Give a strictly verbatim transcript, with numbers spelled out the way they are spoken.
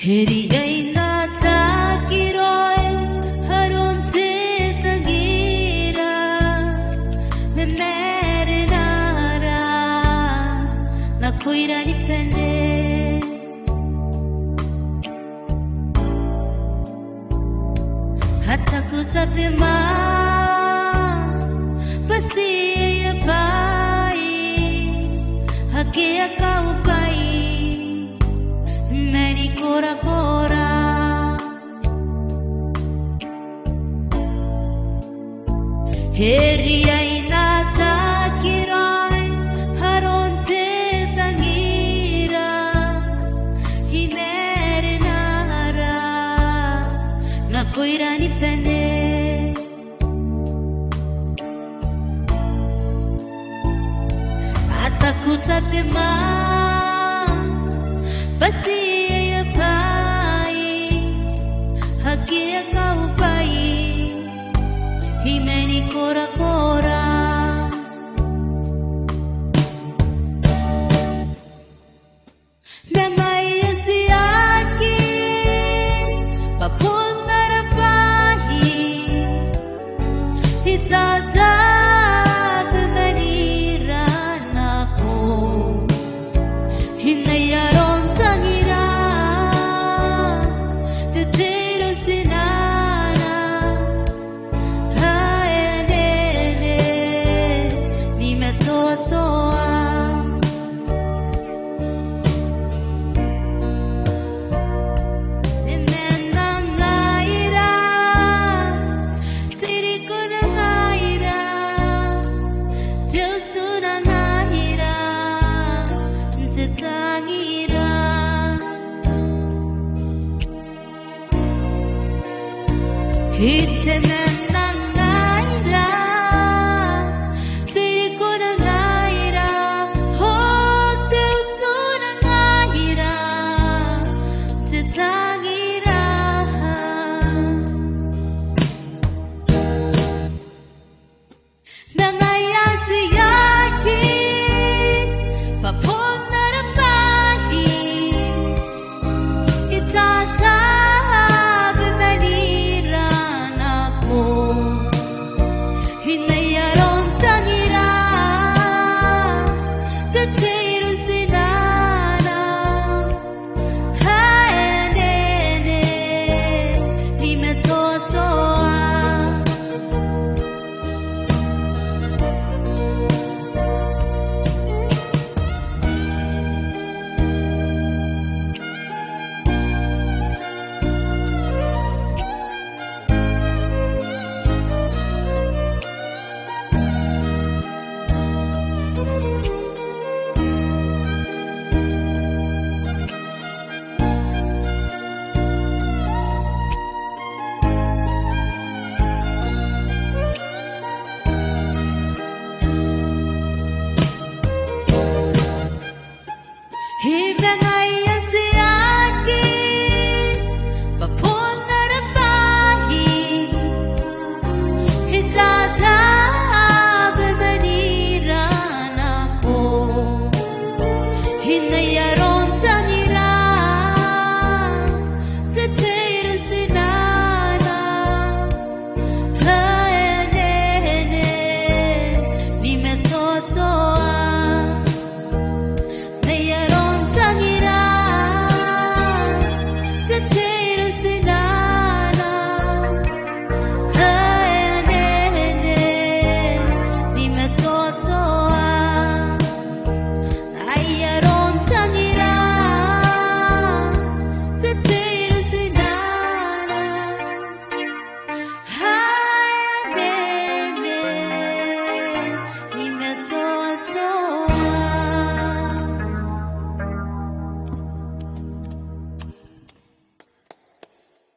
E riai n na takiraoi aron te tangira, ma marenara nakoira ni bane. A taku tabeman bwa ti aia bwai ake a kaubwai man korakora. E riai n na takiraoi aron te tangira, i marenara nakoira ni bane. A taku tabeman bwa ti aia bwai ake a kaubwai man korakora.